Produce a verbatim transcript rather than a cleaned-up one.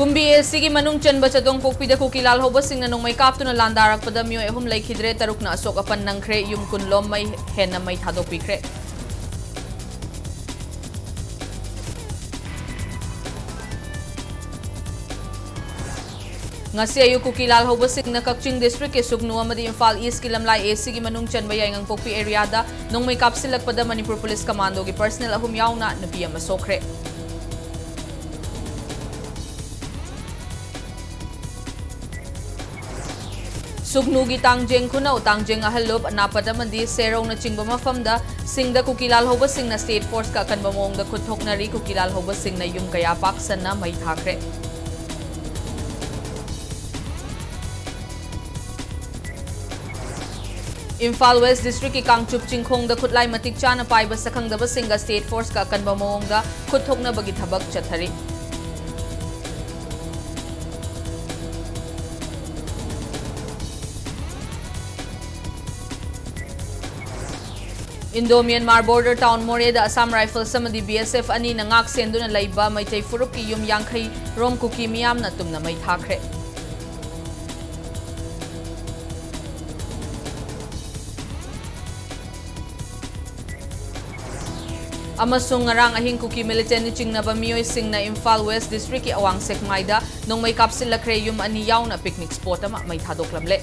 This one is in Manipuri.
ꯀꯨꯝꯕꯤ ꯑꯦ ꯁꯤꯒꯤ ꯃꯅꯨꯡ ꯆꯟꯕ ꯆꯥꯗꯣꯡꯄꯣꯛꯄꯤꯗ ꯀꯨꯀꯤ ꯂꯥꯜꯍꯧꯕꯁꯤꯡꯅ ꯅꯣꯡꯃꯩ ꯀꯥꯞꯇꯨꯅ ꯂꯥꯟꯗꯥꯔꯛꯄꯗ ꯃꯤꯑꯣꯏ ꯑꯍꯨꯝ ꯂꯩꯈꯤꯗ꯭ꯔꯦ, ꯇꯔꯨꯛꯅ ꯑꯁꯣꯛ ꯑꯄꯟ ꯅꯪꯈ꯭ꯔꯦ, ꯌꯨꯝ ꯀꯨꯟ ꯂꯣꯝ ꯃꯩ ꯍꯦꯟꯅ ꯃꯩ ꯊꯥꯗꯣꯛꯄꯤꯈ꯭ꯔꯦ꯫ ꯉꯁꯤ ꯑꯌꯨꯛ ꯀꯨꯀꯤ ꯂꯥꯜꯍꯧꯕꯁꯤꯡꯅ ꯀꯛꯆꯤꯡ ꯗꯤꯁꯇ꯭ꯔꯤꯛꯀꯤ ꯁꯨꯒꯅꯨ ꯑꯃꯗꯤ ꯏꯝꯐꯥꯜ ꯏꯁꯀꯤ ꯂꯝꯂꯥꯏ ꯑꯦ ꯁꯤꯒꯤ ꯃꯅꯨꯡ ꯆꯟꯕ ꯌꯥꯏꯉꯪꯄꯣꯛꯄꯤ ꯑꯦꯔꯤꯌꯥꯗ ꯅꯣꯡꯃꯩ ꯀꯥꯞꯁꯤꯜꯂꯛꯄꯗ ꯃꯅꯤꯄꯨꯔ ꯄꯨꯂꯤꯁ ꯀꯃꯥꯟꯗꯣꯒꯤ ꯄꯔꯁꯅꯦꯜ ꯑꯍꯨꯝ ꯌꯥꯎꯅ ꯅꯨꯄꯤ ꯑꯃ ꯁꯣꯛꯈ꯭ꯔꯦ꯫ ꯁꯨꯒꯅꯨꯒꯤ ꯇꯥꯡꯖꯦꯡ ꯈꯨꯅꯧ, ꯇꯥꯡꯖꯦꯡ ꯑꯍꯜꯂꯨꯞ, ꯑꯅꯥꯄꯠ ꯑꯃꯗꯤ ꯁꯦꯔꯧꯅꯆꯤꯡꯕ ꯃꯐꯝꯗ ꯁꯤꯡꯗ ꯀꯨꯀꯤ ꯂꯥꯜꯍꯧꯕꯁꯤꯡꯅ ꯁ꯭ꯇꯦꯠ ꯐꯣꯔꯁꯀ ꯑꯀꯟꯕ ꯃꯑꯣꯡꯗ ꯈꯨꯠ ꯊꯣꯛꯅꯔꯤ꯫ ꯀꯨꯀꯤ ꯂꯥꯜꯍꯧꯕꯁꯤꯡꯅ ꯌꯨꯝ ꯀꯌꯥ ꯄꯥꯛ ꯁꯟꯅ ꯃꯩ ꯊꯥꯈ꯭ꯔꯦ꯫ ꯏꯝꯐꯥꯜ ꯋꯦꯁ ꯗꯤꯁꯇ꯭ꯔꯤꯛꯀꯤ ꯀꯥꯡꯆꯨꯞ ꯆꯤꯡꯈꯣꯡꯗ ꯈꯨꯠꯂꯥꯏ ꯃꯇꯤꯛ ꯆꯥꯅ ꯄꯥꯏꯕ ꯁꯛꯈꯪꯗꯕꯁꯤꯡꯒ ꯁ꯭ꯇꯦꯠ ꯐꯣꯔꯁꯀ ꯑꯀꯟꯕ ꯃꯑꯣꯡꯗ ꯈꯨꯠ ꯊꯣꯛꯅꯕꯒꯤ ꯊꯕꯛ ꯆꯠꯊꯔꯤ꯫ ꯏꯟꯗꯣ ꯃ꯭ꯌꯥꯟꯃꯥꯔ ꯕꯣꯔꯗꯔ ꯇꯥꯎꯟ ꯃꯣꯔꯦꯗ ꯑꯁꯥꯝ ꯔꯥꯏꯐꯜꯁ ꯑꯃꯗꯤ ꯕꯤ ꯑꯦꯁ ꯑꯦꯐ ꯑꯅꯤꯅ ꯉꯥꯛ ꯁꯦꯟꯗꯨꯅ ꯂꯩꯕ ꯃꯩꯇꯩ ꯐꯨꯔꯨꯞꯀꯤ ꯌꯨꯝ ꯌꯥꯡꯈꯩ ꯔꯣꯝ ꯀꯨꯀꯤ ꯃꯤꯌꯥꯝꯅ ꯇꯨꯝꯅ ꯃꯩ ꯊꯥꯈ꯭ꯔꯦ꯫ ꯑꯃꯁꯨꯡ ꯉꯔꯥꯡ ꯑꯍꯤꯡ ꯀꯨꯀꯤ ꯃꯤꯂꯤꯇꯦꯟꯅ ꯆꯤꯡꯅꯕ ꯃꯤꯑꯣꯏꯁꯤꯡꯅ ꯏꯝꯐꯥꯜ ꯋꯦꯁ ꯗꯤꯁꯇ꯭ꯔꯤꯛꯀꯤ ꯑꯋꯥꯡ ꯁꯦꯛꯃꯥꯏꯗ ꯅꯣꯡꯃꯩ ꯀꯥꯞꯁꯤꯜꯂꯛꯈ꯭ꯔꯦ, ꯌꯨꯝ ꯑꯅꯤ ꯌꯥꯎꯅ ꯄꯤꯛꯅꯤꯛ ꯁ꯭ꯄꯣꯠ ꯑꯃ ꯃꯩ ꯊꯥꯗꯣꯛꯂꯝꯂꯦ꯫